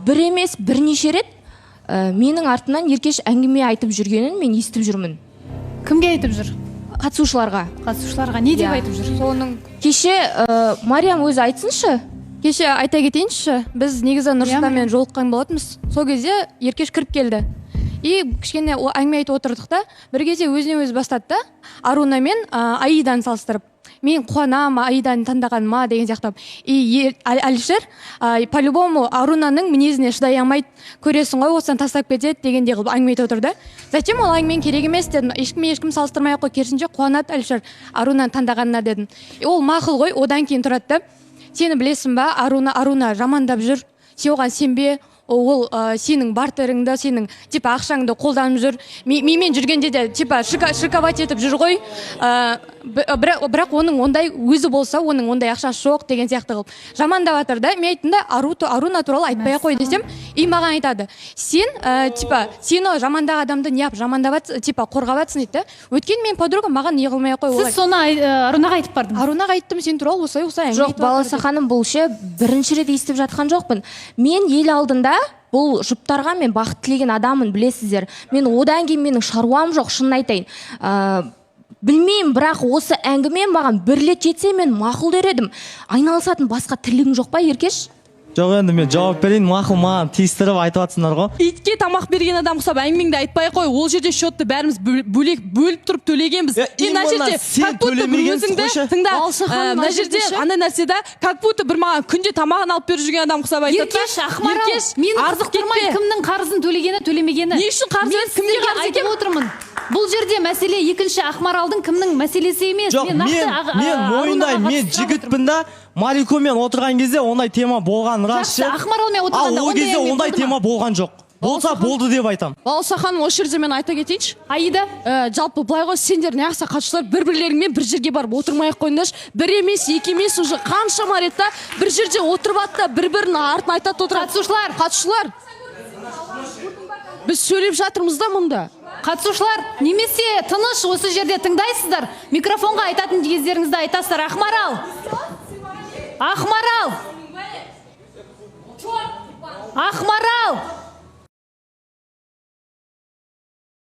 Бір емес, бірнеше рет менің артымнан Еркеш әңгіме айтып жүргенін мен естіп жүрмін. Кімге айтып жүр? Қатысушыларға. Қатысушыларға не деп Иә. айтып жүр? Соның Кеше Мариям өзі айтсыншы. Кеше айта кетейінші, біз негізі Нұрсұлтанмен жолыққан болатынбыз. Сол кезде Еркеш кіріп келді и кішкене әңгіме айтып отырдық та, бір кезде өзіне өзі бастады да, Аруна мен Аиданы салыстырып, мен қуанамын Аиданы таңдағаныма деген сияқты. И Әлішер по любому Арунаның мінезіне шыдай алмайды, көресің ғой, осыдан тастап кетеді дегендей қылып әңгіме айтып отыр да. Зачем ол әңгіменің, керек емес дедім, ешкіммен ешкім салыстырмай ақ қой, керісінше қуанады Әлішер Арунаны таңдағанына дедім. И ол мақұл ғой. Одан кейін тұрады да, сені білесің ба, Аруна жамандап жүр, сен оған сенбе, ол сенің бартеріңді, сенің типа ақшаңды қолданып жүр. Менімен жүргенде де типа шиковать етіп жүр ғой, бірақ оның ондай өзі болса, оның ондай ақшасы жоқ деген сияқты қылып жамандап жатыр да. Мен айттым да, Аруна туралы айтпай ақ қой десем, и маған айтады, сен типа сені жамандаған адамды неғып жамандап жатсың, типа қорғап жатсың дейді да. Өйткені менің подругам маған не қылмай ақ қой олай. Сіз соны Арунаға айтып бардыңыз? Арунаға айттым, сен туралы осылай осылай әңгіме Жоқ, айтып жатыр Балауса деп. ханым, бұл ше бірінші рет естіп жатқан жоқпын. Мен ел алдында бұл жұптарға мен бақыт тілеген адаммын, білесіздер. Мен одан кейін менің шаруам жоқ, шынын айтайын. Білмеймін, бірақ осы әңгіме маған бір рет жетсе, мен мақұл дер едім. Айналысатын басқа тірлігің жоқ па, Еркеш? Жоқ, енді мен жауап берейін. Мақұл, маған тиістіріп айтып жатсыңдар ғой. Итке тамақ берген адам ұқсап әңгімеңді айтпай ақ қой. Ол жерде счетты бәріміз бөлек бөліп тұрып төлегенбіз. Е, И мына именно жерде сен как будто бір төлемегенсің өзіңді қойшы. тыңда, Балауса ханым, мына мына жерде жерде ше? андай нәрсе да, как будто бір маған күнде тамағын алып беріп жүрген адам ұқсап айтады да. Еркеш, Ақмарал, Еркеш, мені артық қызықтырмайды кетпе. кімнің қарызын төлегені, төлемегені. Не үшін қарыз Мен емес, кімге сіздерге қарыз айтып екен? отырмын, бұл жерде мәселе екінші, Ақмаралдың кімнің мәселесі емес. Жоқ, Мен нақты мен мен мойындаймын, Арунаға мен қатысты сұрақ жігітпін да, Марикомен отырған кезде ондай тема болған рас Жақсы, ше. Ақмаралмен отырғанда Ал ол ондай кезде әңгіме ондай болды ма? тема болған жоқ. Болса, болды деп айтамын. Балауса ханым, осы жерде мен айта кетейінші. Аида. Жалпы былай ғой, сендер неғылса қатысушылар бір бірлеріңмен бір жерге барып отырмай ақ қойыңдаршы. Бір емес, екі емес, уже қаншама рет та бір жерде отырып алды да, бір бірінің артын айтады, отырады. Қатысушылар. Қатысушылар, біз сөйлеп жатырмыз да мұнда. Қатысушылар, немесе тыныш осы жерде тыңдайсыздар, микрофонға айтатын кездеріңізді айтасыздар. Ақмарал, Ақмарал, Ақмарал.